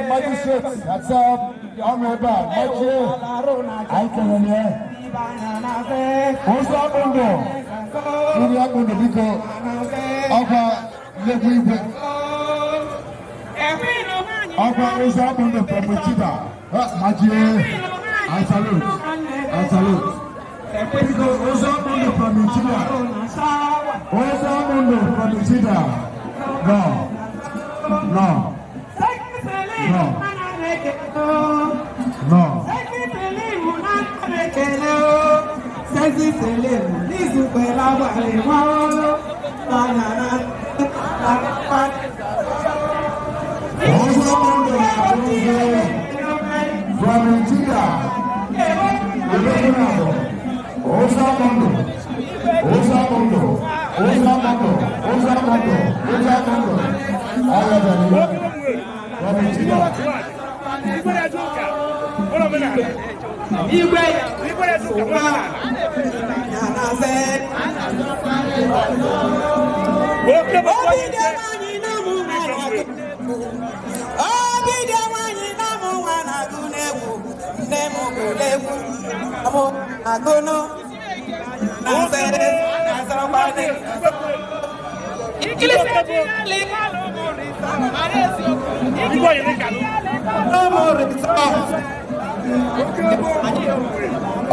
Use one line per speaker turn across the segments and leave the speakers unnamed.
Magistrate asa ọnụ ebe a machie anyị kelere ya. Ụzọ akpụndụ, ndị akpụndụ, biko, ọkwa nnekwu igwe, ọkwa ụzọ akpụndụ from Ichida machie. I salute, I salute. Biko, ụzọ akpụndụ from Ichida, ụzọ akpụndụ from Ichida. No, no, no, no.
Sẹ́sì sẹ́lẹ̀mù nísùpẹ̀ lábàlẹ̀ wọ́n lánàá náà.
Ụzọ akpụndụ na-abụ from Ichida. Ụzọ akpụndụ, ụzọ akpụndụ, ụzọ akpụndụ, ụzọ akpụndụ, ụzọ akpụndụ. Ọya bịara iwe from Ichida.
Igwe ụwa na sẹ́. Obi dị nwanyị na mụ nwa na-agụ. Obi dị nwanyị na mụ nwa na-agụ n'egwu. Nne m gụrụ egwu. Mụ agụnụ. Na sẹ́ na sọ̀rọ̀kwadị.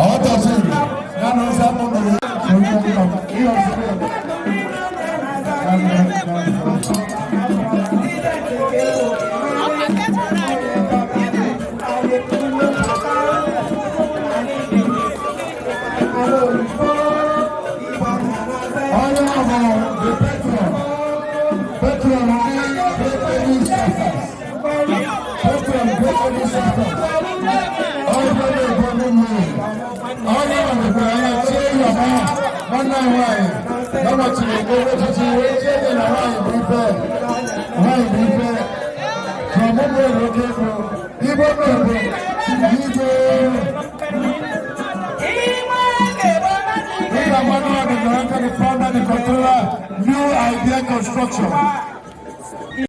Ọtọsiri ya na ụzọ akpụndụ ihe ọzọ. Onye ọ bụ the patron, patron ndị Great Lady Sisters, patron Great Lady Sisters, onye na-ebu ndị mmiri, onye nwekwara anya chie ya ọma. Nwanne anyị nwaanyị nọnọchiri ebe echichi wee chie ya na nwaanyị bụ ife, nwaanyị bụ ife from ụmụ oke bụ igbo bụ igwe. Peter Manuel, the director, the founder, the controller, New Idea Construction.